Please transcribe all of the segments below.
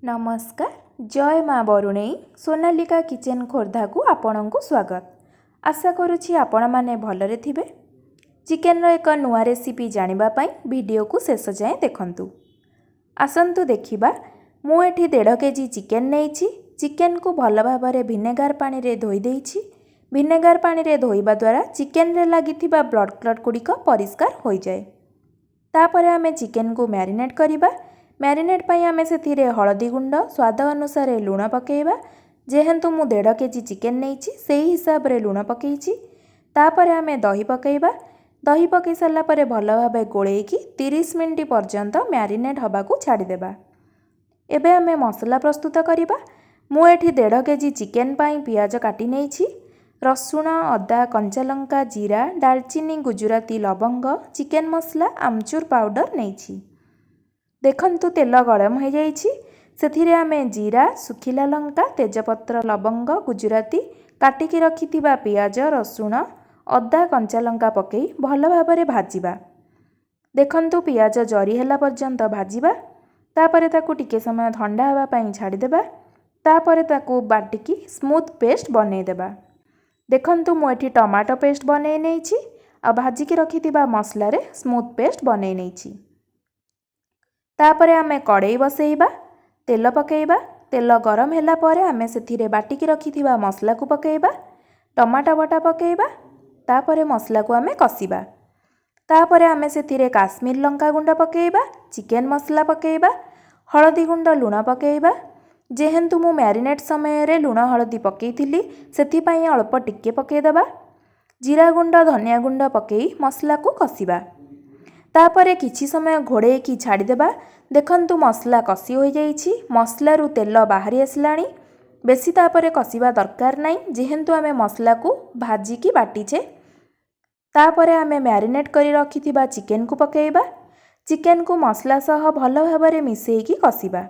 ନମସ୍କାର, ଜୟ ମା ବରୁଣେଇ। ସୋନାଲିକା କିଚେନ୍ ଖୋର୍ଦ୍ଧାକୁ ଆପଣଙ୍କୁ ସ୍ୱାଗତ। ଆଶା କରୁଛି ଆପଣମାନେ ଭଲରେ ଥିବେ। ଚିକେନର ଏକ ନୂଆ ରେସିପି ଜାଣିବା ପାଇଁ ଭିଡ଼ିଓକୁ ଶେଷ ଯାଏଁ ଦେଖନ୍ତୁ। ଆସନ୍ତୁ ଦେଖିବା। ମୁଁ ଏଠି 1.5 କେଜି ଚିକେନ ନେଇଛି। ଚିକେନକୁ ଭଲ ଭାବରେ ଭିନେଗାର ପାଣିରେ ଧୋଇ ଦେଇଛି। ଭିନେଗାର ପାଣିରେ ଧୋଇବା ଦ୍ୱାରା ଚିକେନରେ ଲାଗିଥିବା ବ୍ଲଡ଼ କ୍ଲଟ୍ ଗୁଡ଼ିକ ପରିଷ୍କାର ହୋଇଯାଏ। ତାପରେ ଆମେ ଚିକେନକୁ ମ୍ୟାରିନେଟ୍ କରିବା। ମ୍ୟାରିନେଟ୍ ପାଇଁ ଆମେ ସେଥିରେ ହଳଦୀ ଗୁଣ୍ଡ, ସ୍ୱାଦ ଅନୁସାରେ ଲୁଣ ପକାଇବା। ଯେହେତୁ ମୁଁ 1.5 କେଜି ଚିକେନ ନେଇଛି, ସେଇ ହିସାବରେ ଲୁଣ ପକାଇଛି। ତାପରେ ଆମେ ଦହି ପକାଇବା। ଦହି ପକାଇ ସାରିଲା ପରେ ଭଲ ଭାବେ ଗୋଳେଇକି 30 ମିନିଟ୍ ପର୍ଯ୍ୟନ୍ତ ମ୍ୟାରିନେଟ୍ ହେବାକୁ ଛାଡ଼ିଦେବା। ଏବେ ଆମେ ମସଲା ପ୍ରସ୍ତୁତ କରିବା। ମୁଁ ଏଠି 1.5 କେଜି ଚିକେନ ପାଇଁ ପିଆଜ କାଟି ନେଇଛି। ରସୁଣ, ଅଦା, କଞ୍ଚାଲଙ୍କା, ଜିରା, ଡାଲଚିନି, ଗୁଜୁରାତି, ଲବଙ୍ଗ, ଚିକେନ ମସଲା, ଆମଚୁର ପାଉଡ଼ର ନେଇଛି। ଦେଖନ୍ତୁ, ତେଲ ଗରମ ହୋଇଯାଇଛି। ସେଥିରେ ଆମେ ଜିରା, ଶୁଖିଲା ଲଙ୍କା, ତେଜପତ୍ର, ଲବଙ୍ଗ, ଗୁଜୁରାତି, କାଟିକି ରଖିଥିବା ପିଆଜ, ରସୁଣ, ଅଦା, କଞ୍ଚା ଲଙ୍କା ପକାଇ ଭଲ ଭାବରେ ଭାଜିବା। ଦେଖନ୍ତୁ, ପିଆଜ ଜରି ହେଲା ପର୍ଯ୍ୟନ୍ତ ଭାଜିବା। ତାପରେ ତାକୁ ଟିକେ ସମୟ ଥଣ୍ଡା ହେବା ପାଇଁ ଛାଡ଼ିଦେବା। ତାପରେ ତାକୁ ବାଟିକି ସ୍ମୁଥ୍ ପେଷ୍ଟ ବନେଇଦେବା। ଦେଖନ୍ତୁ, ମୁଁ ଏଠି ଟମାଟୋ ପେଷ୍ଟ ବନେଇ ନେଇଛି ଆଉ ଭାଜିକି ରଖିଥିବା ମସଲାରେ ସ୍ମୁଥ୍ ପେଷ୍ଟ ବନେଇ ନେଇଛି। ତାପରେ ଆମେ କଡ଼େଇ ବସେଇବା, ତେଲ ପକାଇବା। ତେଲ ଗରମ ହେଲା ପରେ ଆମେ ସେଥିରେ ବାଟିକି ରଖିଥିବା ମସଲାକୁ ପକାଇବା, ଟମାଟୋ ବଟା ପକାଇବା। ତାପରେ ମସଲାକୁ ଆମେ କଷିବା। ତାପରେ ଆମେ ସେଥିରେ କାଶ୍ମୀର ଲଙ୍କା ଗୁଣ୍ଡ ପକାଇବା, ଚିକେନ ମସଲା ପକାଇବା, ହଳଦୀ ଗୁଣ୍ଡ, ଲୁଣ ପକାଇବା। ଯେହେତୁ ମୁଁ ମ୍ୟାରିନେଟ୍ ସମୟରେ ଲୁଣ ହଳଦୀ ପକାଇଥିଲି, ସେଥିପାଇଁ ଅଳ୍ପ ଟିକେ ପକାଇଦେବା। ଜିରା ଗୁଣ୍ଡ, ଧନିଆ ଗୁଣ୍ଡ ପକାଇ ମସଲାକୁ କଷିବା। ତାପରେ କିଛି ସମୟ ଘୋଡ଼େଇକି ଛାଡ଼ିଦେବା। ଦେଖନ୍ତୁ, ମସଲା କଷି ହୋଇଯାଇଛି। ମସଲାରୁ ତେଲ ବାହାରି ଆସିଲାଣି। ବେଶୀ ତାପରେ କଷିବା ଦରକାର ନାହିଁ, ଯେହେତୁ ଆମେ ମସଲାକୁ ଭାଜିକି ବାଟିଛେ। ତାପରେ ଆମେ ମ୍ୟାରିନେଟ୍ କରି ରଖିଥିବା ଚିକେନକୁ ପକାଇବା। ଚିକେନକୁ ମସଲା ସହ ଭଲ ଭାବରେ ମିଶାଇକି କଷିବା।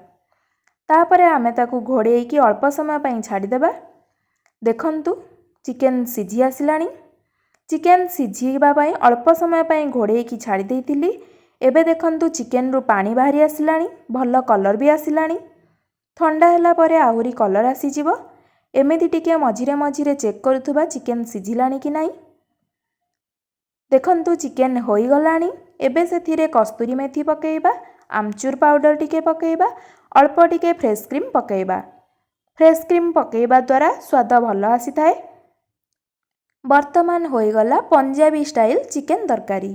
ତାପରେ ଆମେ ତାକୁ ଘୋଡ଼େଇକି ଅଳ୍ପ ସମୟ ପାଇଁ ଛାଡ଼ିଦେବା। ଦେଖନ୍ତୁ, ଚିକେନ ସିଝି ଆସିଲାଣି। ଚିକେନ ସିଝିବା ପାଇଁ ଅଳ୍ପ ସମୟ ପାଇଁ ଘୋଡ଼େଇକି ଛାଡ଼ି ଦେଇଥିଲି। ଏବେ ଦେଖନ୍ତୁ, ଚିକେନରୁ ପାଣି ବାହାରି ଆସିଲାଣି, ଭଲ କଲର୍ ବି ଆସିଲାଣି। ଥଣ୍ଡା ହେଲା ପରେ ଆହୁରି କଲର୍ ଆସିଯିବ। ଏମିତି ଟିକେ ମଝିରେ ମଝିରେ ଚେକ୍ କରୁଥିବା ଚିକେନ ସିଝିଲାଣି କି ନାହିଁ। ଦେଖନ୍ତୁ, ଚିକେନ ହୋଇଗଲାଣି। ଏବେ ସେଥିରେ କସ୍ତୁରୀ ମେଥି ପକାଇବା, ଆମଚୁର ପାଉଡ଼ର ଟିକେ ପକାଇବା, ଅଳ୍ପ ଟିକେ ଫ୍ରେଶ୍ କ୍ରିମ୍ ପକାଇବା। ଫ୍ରେଶ୍ କ୍ରିମ୍ ପକାଇବା ଦ୍ୱାରା ସ୍ୱାଦ ଭଲ ଆସିଥାଏ। ବର୍ତ୍ତମାନ ହୋଇଗଲା ପଞ୍ଜାବୀ ଷ୍ଟାଇଲ୍ ଚିକେନ ତରକାରୀ।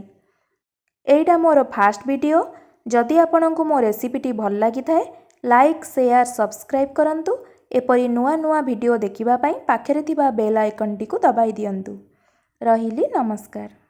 ଏଇଟା ମୋର ଫାଷ୍ଟ ଭିଡ଼ିଓ। ଯଦି ଆପଣଙ୍କୁ ମୋ ରେସିପିଟି ଭଲ ଲାଗିଥାଏ, ଲାଇକ୍, ସେୟାର, ସବସ୍କ୍ରାଇବ୍ କରନ୍ତୁ। ଏପରି ନୂଆ ନୂଆ ଭିଡ଼ିଓ ଦେଖିବା ପାଇଁ ପାଖରେ ଥିବା ବେଲ୍ ଆଇକନ୍ଟିକୁ ଦବାଇ ଦିଅନ୍ତୁ। ରହିଲି, ନମସ୍କାର।